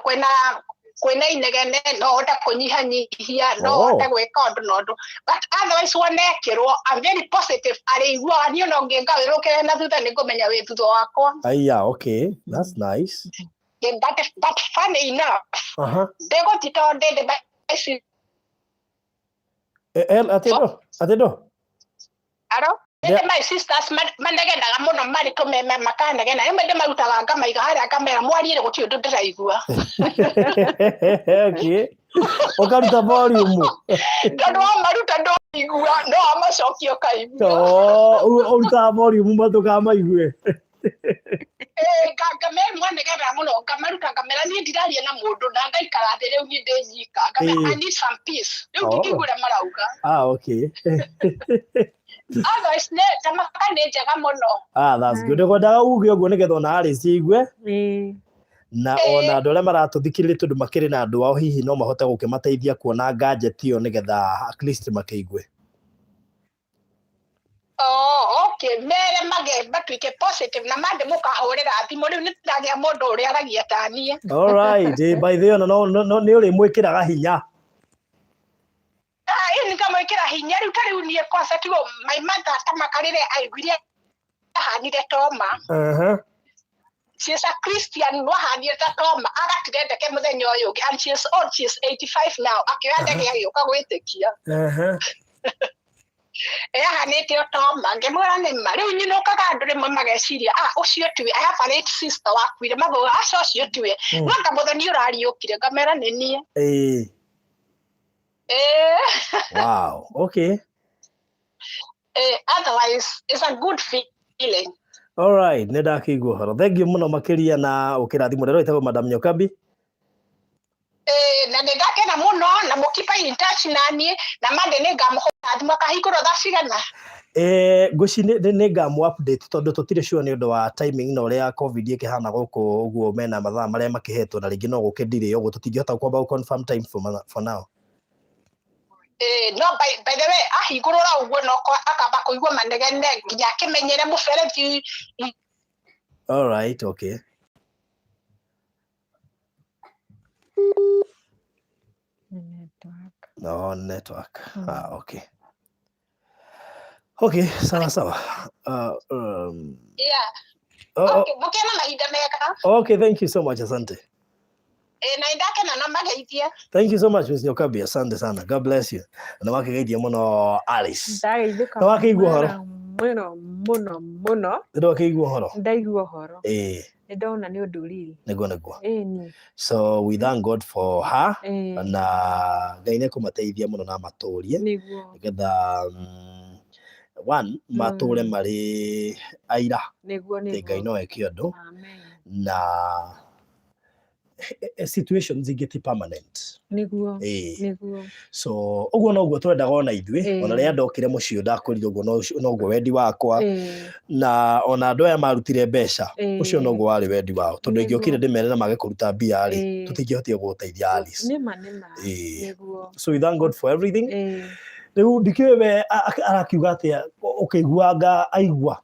kwĩna inegene, no hote kũnyihanyihia, no hote gwĩka ũndũ na ũndũ, but otherwise wonekĩrwo, I'm very positive arĩiguaga. Niĩ ona ũngĩngarũrũkĩra na thutha, nĩ ngũmenya wĩ thutha wakwa. Aya, okay. That's nice. Eh, but funny enough, ndĩgũthiĩ tondũ ndĩ ici. Eh, eh, atĩ atĩ Aro ndĩ my sisters manegenaga mũno, marĩ tũmeme makanegena, rĩmwe ndĩmarutaga ngamaiga harĩa, ngamera mwarie, gũtirĩ ũndũ ndĩraigua. Okay. Ũkaruta volume. Tondũ wamaruta ndũigua, no wamacokia ũkaigua. Oh, ũrutaga volume matũ kamaigue. Ngamera mwanegerera mũno, ngamaruta ngamera niĩ ndiraria na mũndũ, na ngaikara thĩ rĩu niĩ ndĩ nyika, ngamera I need some peace rĩu, ndingĩigua ũrĩa marauga. Ah, okay. Otherwise nĩ tamaka nĩ njega mũno. Ah, that's good. Ngwendaga uge ũguo nĩgetha ona Alice aigue na ona andũ arĩa maratũthikĩrĩria, tondũ makĩrĩ na andũ ao, hihi no mahote gũkĩmateithia kuona gadget ĩyo nĩgetha at least makĩigue. Oh, okay, mere mage matuĩke positive na mande mũkahũrĩra thimũ, rĩu nĩ ndagĩa mũndũ ũrĩa aragia ta niĩ. All right. Eh, by the way, ona no nĩ ũrĩmwĩkĩraga hinya. Ah, ĩĩ, nĩngamwĩkĩra hinya. Rĩu ta rĩu niĩ kwanza tigo my mother tamaka rĩrĩa aiguire ahanire toma. She is a Christian, no ahanire ta toma, agatire ndege mũthenya ũyũ ũngĩ, and she is old, she is 85 now, akĩoya ndege agĩũka gwĩtĩkia. Ahanĩte o toma. Ngĩmwĩra nĩ ma rĩu nyinũkaga, andũ rĩmwe mageciria, "Ah, ũcio tiwe." I have a late sister wakuire, magoga, "Aca, ũcio tiwe." No anga mũthoni ũrariũkire, ngamera nĩ niĩ. Eh. Wow. Okay. Eh, otherwise it's a good feeling. All right, nĩ ndakĩigua ũhoro. Thank you mũno makĩria na ũkĩrathimwo. Rero ĩtagwo Madam Nyokabi. Eh, na nĩ ndakena mũno na mũkeep in touch na niĩ, na mande nĩ ngamũhũra thimũ. Akahingũrwo thaa cigana? Ngwĩci nĩ ngamũ update tondũ tũtirĩ sure nĩ ũndũ wa timing na ũrĩa covid ĩkĩhana gũkũ ũguo mena mathaa marĩa makĩhetwo na rĩngĩ no gũke delay ũguo tũtingĩhota kwamba gũ confirm time for now. No by the way ahingũrũra ũguo no akamba kũigua manegene nginya akĩmenyere mũberethi. All right, okay. Network. No network. Ah, okay. Okay, sawa sawa. Yeah. Oh, Okay, mũkĩe na mahinda mega. oh, okay, thank you so much, asante. Na nĩndakena na mageithie. Thank you so much, Miss Nyokabi. Asante sana. God bless you. Na wakigeithia mũno Alice. Ndageithĩka Nĩ wakĩigua ũhoro? Mũno mũno mũno. Nĩ wakĩigua ũhoro? Ndaigua ũhoro. Ĩĩ, Nĩ ndona nĩ ũndũ riri. Nĩguo nĩguo. Ĩni. So we thank God for her. Ĩĩ. Na Ngai nĩ ekũmateithia mũno na amatũrie. Nĩguo. Nĩgetha one matũre marĩ aira Nĩguo atĩ Ngai nĩguo. no eke ũndũ Amen. na situations ingĩ ti permanent. Nĩguo. Ĩĩ. Nĩguo. So ũguo noguo twendaga ona ithuĩ. Ĩĩ. Ona rĩrĩa ndokire mũciĩ ndakorire ũguo noguo wendi wakwa. Ĩĩ. Na ona andũ aya marutire mbeca Ĩĩ. ũcio noguo warĩ wendi wao tondũ Nĩguo. ingĩokire ndĩmere na mage kũruta mbia rĩ, Ĩĩ. tũtingĩhotire gũteithia Alice. Nĩma nĩma. Ĩĩ. Nĩguo. So we thank God for everything. Ĩĩ. Rĩu ndikĩũĩ we arakiuga atĩa ũkĩiguanga aigua.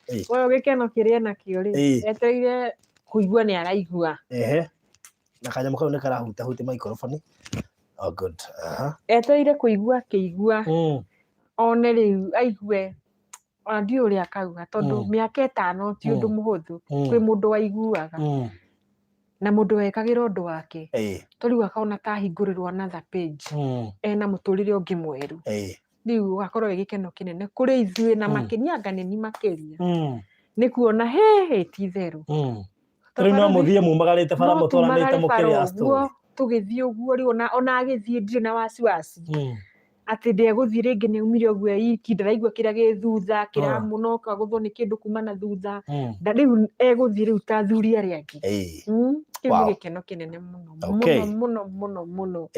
We gĩkeno kĩrĩa enakĩo rĩ, Ĩĩ. etereire kũigua nĩ araigua. Ehe, na kanyamũ kau nĩ karahutahutia microphone. Oh, good. Aha. Etereire kũigua akĩigua one rĩu aigue ona ndiũĩ ũrĩa akauga tondũ mĩaka 5 ti ũndũ mũhũthũ kwĩ mũndũ waiguaga na mũndũ wekagĩra ũndũ wake to rĩu akona ta ahingũrĩrwo another page ena mũtũrĩre ũngĩ mwerũ. Rĩu ũgakorwo wĩ gĩkeno kĩnene kũrĩ ithuĩ na makĩria anga nĩ makĩria nĩ kuona hĩ ti itherũ. Rĩu no mũthiĩ mumagarĩte bara No mũtwaranĩte tumagare bara mũkĩrĩa ũguo story. Tũgĩthiĩ ũguo rĩu ona agĩthiĩ ndirĩ na wasiwasi atĩ ndegũthiĩ rĩngĩ nĩ aumire ũguo e iki ndaraigua kĩrĩa gĩ thutha kĩramũnoka gũthwo nĩ kĩndũ kuma na thutha nda rĩu egũthiĩ rĩu ta athuri arĩa angĩ. Kĩu nĩ gĩkeno kĩnene mũno mũno mũno mũno mũno.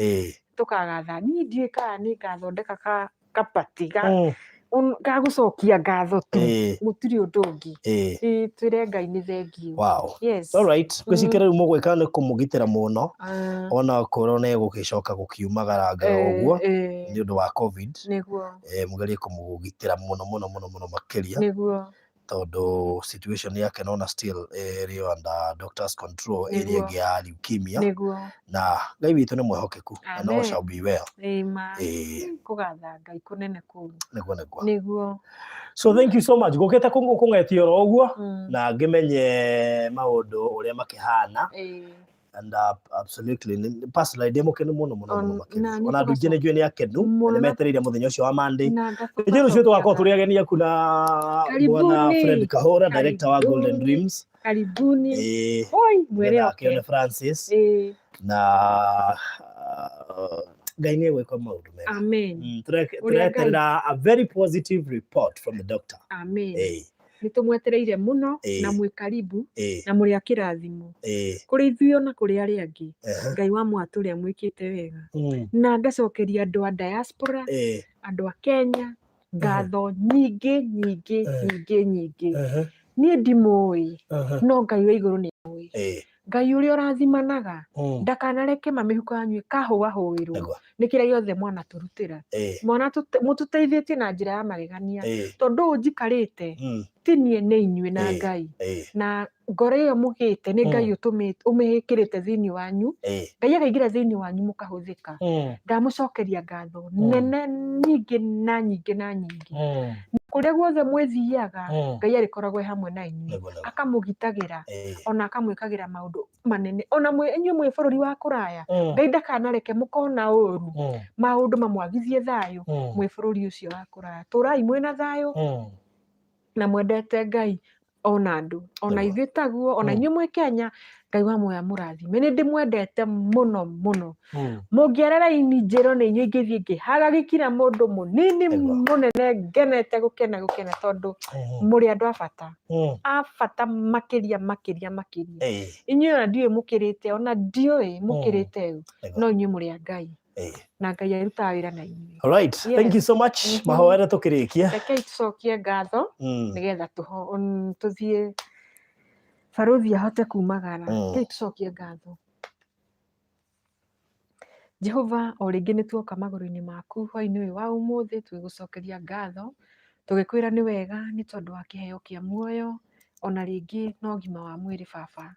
Tũkagatha niĩ ndiũĩ kana nĩ ngathondeka kapati ga gũcokia ngatho tu. Gũtirĩ ũndũ ũngĩ. Ĩĩ, twĩre Ngai nĩ thengiũ. Wow. Yes. All right. Gwĩciria rĩu mũgwĩka nĩ kũmũgitĩra mũno Ah, ona korwo nĩ gũgĩcoka gũkiumagara ũguo nĩ ũndũ wa covid. Nĩguo. Mũgerie kũmũgitĩra mũno mũno mũno mũno makĩria Nĩguo. tondũ situation yake nona still ĩrĩ under doctor's control ĩrĩa Nĩguo. ĩngĩ ya leukemia. Nĩguo. Na Ngai witũ nĩ mwĩhokeku and all Amen. shall be well. Ĩma. Ĩĩ. Kũgatha Ngai kũnene kũu. Nĩguo nĩguo. Nĩguo. So thank you so much. Gũkĩte kũng'etia oro ũguo na ngĩmenye maũndũ ũrĩa makĩhana. Ĩĩ. And absolutely personally ndĩ mũkenu mũno mũno mũno makĩria. Na nĩ Ona andũ aingĩ nĩ njũĩ nĩ akenu Mũno na nĩ metereire mũthenya ũcio wa Monday. Na Rĩngĩ rũciũ tũgakorwo tũrĩ ageni aku na Karibuni. bwana Fred Kahora, director wa Golden Karibuni. Dreams. Karibuni. Ĩĩ, Oi, mwere nĩgetha oke. akĩone Francis Ĩĩ. na Ngai nĩ egwĩka maũndũ mega. Amen. Ũrĩa Ngai- Tũreterera a very positive report from the doctor. Amen. Ĩĩ, Nĩ tũmwetereire mũno Ĩĩ. na mwĩ karibu ĩĩ, na mũrĩ a kĩrathimo ĩĩ, kũrĩ ithuĩ ona kũrĩ arĩa angĩ. Ehe. Ngai wa mwatũ ũrĩa mwĩkĩte wega na ngacokeria andũ a diaspora, andũ a Kenya ngatho nyingĩ nyingĩ nyingĩ nyingĩ. Niĩ ndimũĩ no Ngai wa igũrũ nĩ ũĩ. Ngai ũrĩa ũrathimanaga ndakanareke mamĩhuko yanyu ĩkahũahũĩrwo Nĩguo. nĩ kĩrĩa gĩothe mwanatũrutĩra. Mũtũteithĩtie na njĩra ya magegania tondũ ũũ njikarĩte ti niĩ nĩ inyuĩ na Ngai na ngoro ĩyo mũgĩte nĩ Ngai ũmĩkĩrĩte thĩinĩ wanyu. Ngai akaingĩra thĩinĩ wanyu mũkahũthĩka. Ndamũcokeria ngatho nene nyingĩ na nyingĩ na nyingĩ. Kũrĩa guothe mwĩthiaga Ngai arĩkoragwo e hamwe na inyuĩ Nĩguo nĩguo. akamũgitagĩra ona akamwĩkagĩra maũndũ manene ona inyuĩ mwĩ bũrũri wa kũraya Ngai ndakanareke mũkona ũru maũndũ mamwagithie thayũ mwĩ bũrũri ũcio wa kũraya. Tũrai mwĩna thayũ na mwendete Ngai ona andũ ona Nĩguo. ithuĩ taguo ona inyuĩ mwĩ Kenya Ngai wa muoya mũrathime. Nĩ ndĩmwendete mũno mũno. Mũngĩara raini njĩrwo nĩ inyuĩ ingĩthiĩ ngĩhaga gĩkira mũndũ mũnini Nĩguo. mũnene ngenete gũkena gũkena tondũ mũrĩ andũ a bata a bata makĩria makĩria makĩria. Inyuĩ ona ndiũĩ mũkĩrĩte ona ndiũĩ mũkĩrĩte ũ Nĩguo. no inyuĩ mũrĩ a Ngai. Na Ngai arutaga wĩra na inyuĩ. All right. Thank you Yes. so much. Mahoere tũkĩrĩkia. Rekei tũcokie ngatho nĩgetha tũthiĩ barũthi ahote kumagara. Rekei tũcokie ngatho. Jehova, o rĩngĩ nĩ tuoka magũrũ-inĩ maku hwaĩ-inĩ ũyũ wa ũmũthĩ tũgĩgũcokeria ngatho, tũgĩkwĩra nĩ wega nĩ tondũ wa kĩheo kĩa muoyo, ona rĩngĩ na ũgima wa mwĩrĩ baba.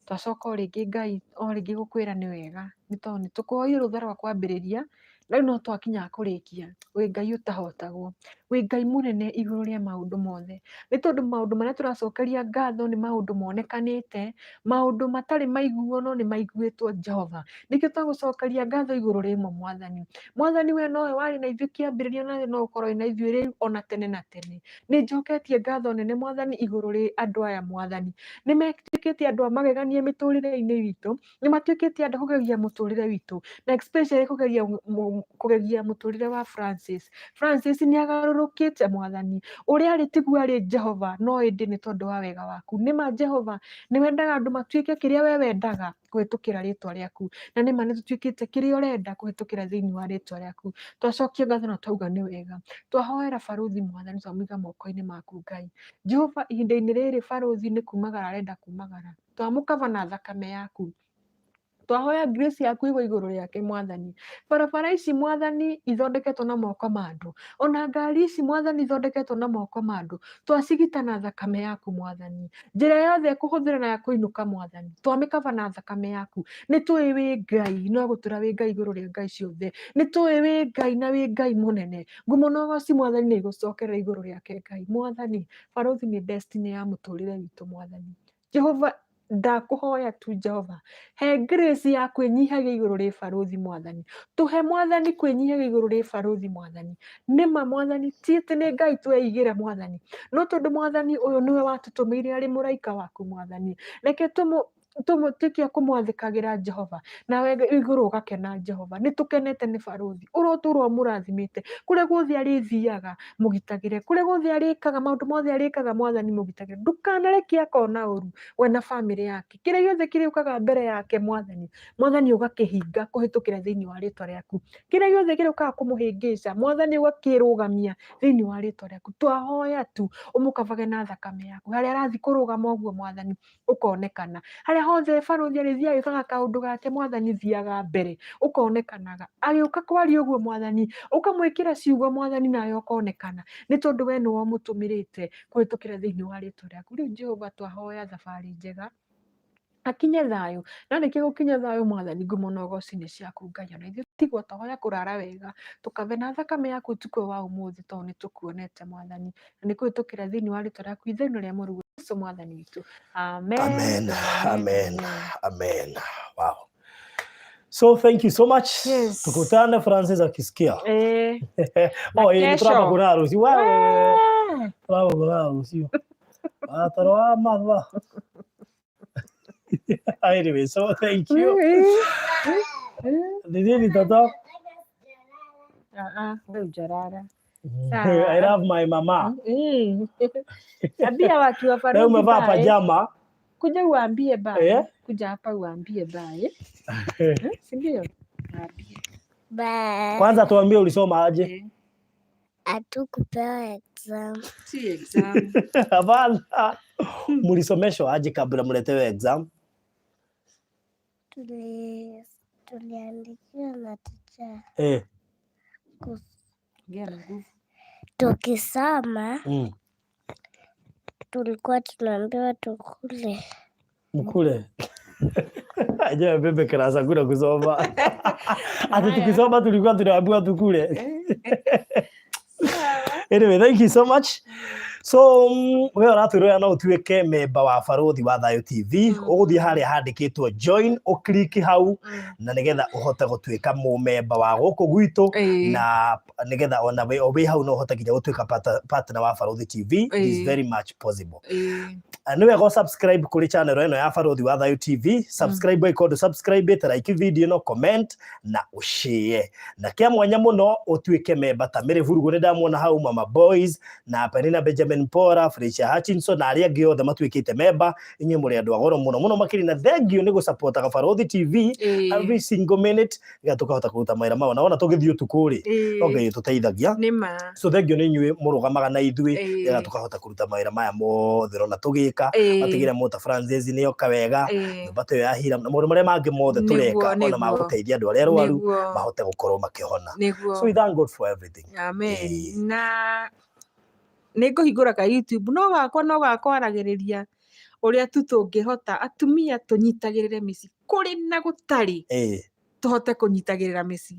Twacoka o rĩngĩ Ngai o rĩngĩ gũkwĩra nĩ wega nĩ tondũ nĩ tũkũhoire rũtha rwa kwambĩrĩria, na rĩu no twakinya kũrĩkia. Wĩ Ngai ũtahotagwo, wĩ Ngai mũnene igũrũ rĩa maũndũ mothe, nĩ tondũ maũndũ marĩa tũracokeria ngatho nĩ maũndũ monekanĩte, maũndũ matarĩ maiguo no nĩ maiguĩtwo Jehova. Nĩkĩo twagũcokeria ngatho igũrũ rĩmo Mwathani. Mwathani we nowe warĩ na ithuĩ kĩambĩrĩria na no ũkorwo wĩ na ithuĩ rĩu ona tene na tene. Nĩ njoketie ngatho nene Mwathani igũrũ rĩ andũ aya Mwathani. Nĩ matuĩkĩte andũ a magegania mĩtũrĩre-inĩ witũ, nĩ matuĩkĩte andũ a kũgegia mũtũrĩre witũ, na especially kũgeria kũgegia mũtũrĩre wa Francis. Francis nĩ agarũrũkĩte Mwathani, ũrĩa arĩ tiguo arĩ Jehova, no ĩndĩ nĩ tondũ wa wega waku. Nĩma Jehova nĩ wendaga andũ matuĩke kĩrĩa we wendaga kũhĩtũkĩra rĩtwa rĩaku, na nĩma nĩ tũtuĩkĩte kĩrĩa ũrenda kũhĩtũkĩra thĩinĩ wa rĩtwa rĩaku. Twacokia ngatho na twauga nĩ wega. Twahoera barũthi Mwathani twamũiga moko-inĩ maku Ngai. Jehova ihinda-inĩ rĩrĩ barũthi nĩ kumagara arenda kumagara. Twamũkaba na thakame yaku. Twahoya grace yaku ĩgwe igũrũ rĩake Mwathani. Barabara ici Mwathani ithondeketwo na moko ma andũ. Ona ngari ici Mwathani ithondeketwo na moko ma andũ. Twacigita na thakame yaku Mwathani. Njĩra yothe ĩkũhũthĩra na ya kũinũka Mwathani. Twamĩkaba na thakame yaku. Nĩ tũĩ wĩ Ngai no gũtũra wĩ Ngai igũrũ rĩa ngai ciothe. Nĩ tũĩ wĩ Ngai na wĩ Ngai mũnene. Ngumo na ũgoci Mwathani nĩ igũcokerera igũrũ rĩake Ngai. Mwathani, barũthi nĩ destiny ya mũtũrĩre witũ Mwathani. Jehova ndakũhoya tu Jehova he grace ya kwĩnyihagia igũrũ rĩ barũthi Mwathani. Tũhe Mwathani kwĩnyihagia igũrũ rĩ barũthi Mwathani. Nĩma Mwathani ti atĩ nĩ Ngai tweigĩra Mwathani, no tondũ Mwathani ũyũ nĩwe watũtũmĩire arĩ mũraika waku Mwathani. Reke tũtuĩke a kũmwathĩkagĩra Jehova, nawe igũrũ ũgakena Jehova. Nĩ tũkenete nĩ barũthi, ũrotũra ũmũrathimĩte, kũrĩa guothe arĩthiaga mũgitagĩre, kũrĩa guothe arĩkaga, maũndũ mothe arĩkaga Mwathani mũgitagĩre. Ndũkanareke akona ũru we na bamĩrĩ yake. Kĩrĩa gĩothe kĩrĩũkaga mbere yake Mwathani, Mwathani ũgakĩhinga kũhĩtũkĩra thĩinĩ wa rĩtwa rĩaku. Kĩrĩa gĩothe kĩrĩũkaga kũmũhĩngĩca, Mwathani ũgakĩrũgamia thĩinĩ wa rĩtwa rĩaku. Twahoya tu ũmũkabage na thakame yaku. Harĩa arathiĩ kũrũgama ũguo Mwathani, ũkonekana. Harĩa hothe barũthi arĩthiaga agĩkaga kaũndũ gake Mwathani thiaga mbere, ũkonekanaga. Agĩũka kwaria ũguo Mwathani, ũkamwĩkĩra ciugo Mwathani nawe ũkonekana, nĩ tondũ we nĩwe ũmũtũmĩrĩte kũhĩtũkĩra thĩinĩ wa rĩtwa rĩaku. Rĩu Jehova twahoya thabarĩ njega, akinye thayũ, na arĩkia gũkinya thayũ Mwathani ngumo na ũgoci nĩ ciaku Ngai. Ona ithuĩ tigwo twahoya kũrara wega, tũkabe na thakame yaku ũtukũ ũyũ wa ũmũthĩ tondũ nĩ tũkuonete Mwathani. Na nĩ kũhĩtũkĩra thĩinĩ wa rĩtwa rĩaku itheru na rĩa mũrũguo Jesu Mwathani witũ. Amen. Amen. Amen. Amen. Wow. So thank you so much. Yes. Tukutane Francis akisikia. Na Oh, ĩĩ kesho. nĩtũramba kuonana rũciũ. Wewe, Wee. tũramba kuonana rũciũ. Ah, toro wa matha. Anyway, so thank you. Ni nini toto? Ah, ah, wewe hujalala. I love my mama. Ambia watu wa Leo Barũthi umevaa bye. pajama. Kuja uambie bye. Kuja hapa uambie bye. Si ndio? Waambie. Bye. Kwanza tuambie ulisoma aje? Hatukupewa exam. Si exam. Hapana. Mlisomeshwa aje kabla mletewe exam? Tuliandikiwa na teacher. Ongea na nguvu. Tukisoma, tulikuwa tunaambiwa tukule. Mkule. Aje bebe krasa kuna kusoma. Ati tukisoma tulikuwa tunaambiwa tukule. Anyway, thank you so much. So, we ũratwĩrora no ũtuĩke memba wa Barũthi wa Thayũ TV. Ũgũthiĩ harĩa handĩkĩtwo join, ũkliki hau, na nĩgetha ũhote gũtuĩka mũmemba wa gũkũ gwitũ, na nĩgetha ona wĩ hau no ũhote nginya gũtuĩka partner wa Barũthi TV. It is very much possible. Nĩ wega subscribe kũrĩ channel ĩno ya Barũthi wa Thayũ TV. Subscribe ĩkorwo ndũ subscribe ĩte, like video ĩno, comment na ũshare. Na kĩa mwanya mũno ũtuĩke memba ta Mary Vurugu, nĩ ndamuona hau, Mama Boys na Penina Benjamin. Stephen Pora, Felicia Hutchinson na arĩa angĩ othe matuĩkĩte memba, inyuĩ mũrĩ andũ a goro mũno mũno makĩria, na thank you nĩ gũsupportaga Barũthi TV every single minute nĩgetha tũkahota kũruta mawĩra maya. Na wona tũgĩthiĩ ũtukũ rĩ, no Ngai ũtũteithagia. Nĩ ma. So thank you nĩ inyuĩ mũrũgamaga na ithuĩ nĩgetha tũkahota kũruta mawĩra maya mothe ũrona tũgĩka. Matigĩra Mota Francis nĩ oka wega, nyũmba ta ĩyo ya Hiram na maũndũ marĩa mangĩ mothe tũreka ona ma gũteithia andũ arĩa arwaru mahote gũkorwo makĩhona. So we thank God for everything. Amen. Na nĩ ngũhingũra ka YouTube no gakwa no gakwaragĩrĩria ũrĩa tu tũngĩhota atumia tũnyitagĩrĩre mĩciĩ kũrĩ na gũtarĩ, tũhote kũnyitagĩrĩra mĩciĩ.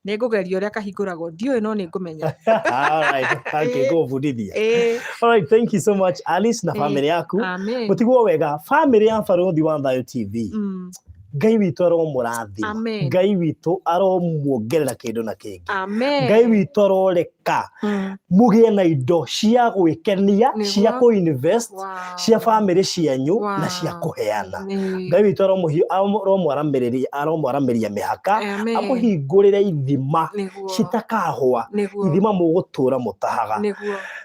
Nĩ ngũgeria ũrĩa kahingũragwo, ndiũĩ no nĩ ngũmenya. All right. Okay, ngũbundithia. All right, thank you so much Alice na family yaku. Amen. Mũtigwo wega family ya Barũthi wa Thayũ TV. Ngai witũ aromũrathima. Amen. Ngai witũ aromuongerera kĩndũ na kĩngĩ. Amen. Ngai witũ aroreka mũgĩe na indo cia gwĩkenia, cia kũ-invest, cia family cianyu na cia kũheana. Ngai witũ aromwaramĩrĩria mĩhaka, Amen. amũhingũrĩre ithima citakahũa, ithima mũgũtũra mũtahaga,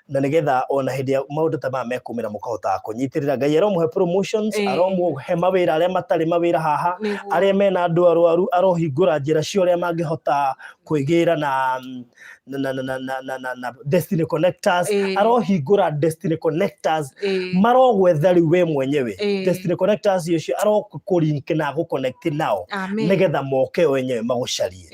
na nĩgetha ona hĩndĩ ya maũndũ ta maya mekumĩra mũkahotaga kũnyitĩrĩra. Ngai aromũhe promotions, aromũhe mawĩra arĩa matarĩ mawĩra haha, arĩa mena andũ arwaru arohingũra njĩra cia ũrĩa mangĩhota kwĩgĩra na na na na na na na na destiny connectors. Arohingũra destiny connectors, marogwetha rĩu we mwenyewe. Destiny connectors ũcio arokũlink na agũconnect nao Amen. nĩgetha moke o enyewe magũcarie.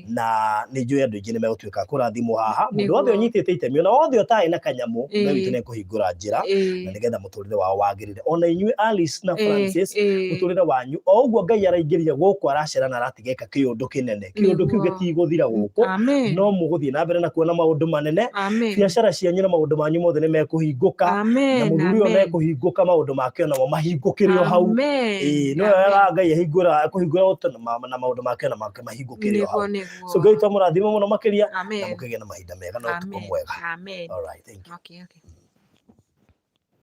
Na nĩ njũĩ andũ aingĩ nĩ megũtuĩka a kũrathimwo haha, mũndũ wothe ũnyitĩte itemi, ona wothe ũtarĩ na kanyamũ, Ngai witũ nĩ ekũhingũra njĩra na nĩgetha mũtũrĩre wao wagĩrĩre. Ona inyuĩ Alice na Francis, mũtũrĩre wanyu o ũguo Ngai araingĩria gũkũ, aracera na aratigeka kĩũndũ kĩnene, kĩũndũ kĩu gĩtigũthira gũkũ, Amen. no mũgũthiĩ na mbere na kuona maũndũ manene. Amen. Biacara cianyu na maũndũ manyu mothe nĩ mekũhingũka, na Amen. mũthuri ũyũ Amen. mekũhingũka, maũndũ make onamo mahingũkĩre o hau. Amen. Ĩĩ, nĩ Amen. wega Ngai ahingũra akũhingũra ũtũ na maũndũ make ona make mahingũkĩre o hau. Nĩguo. So Ngai twamũrathime mũno makĩria na Amen. mũkĩgĩe na mahinda mega na ũtukũ Amen. mwega. Amen. All right, thank you. Okay.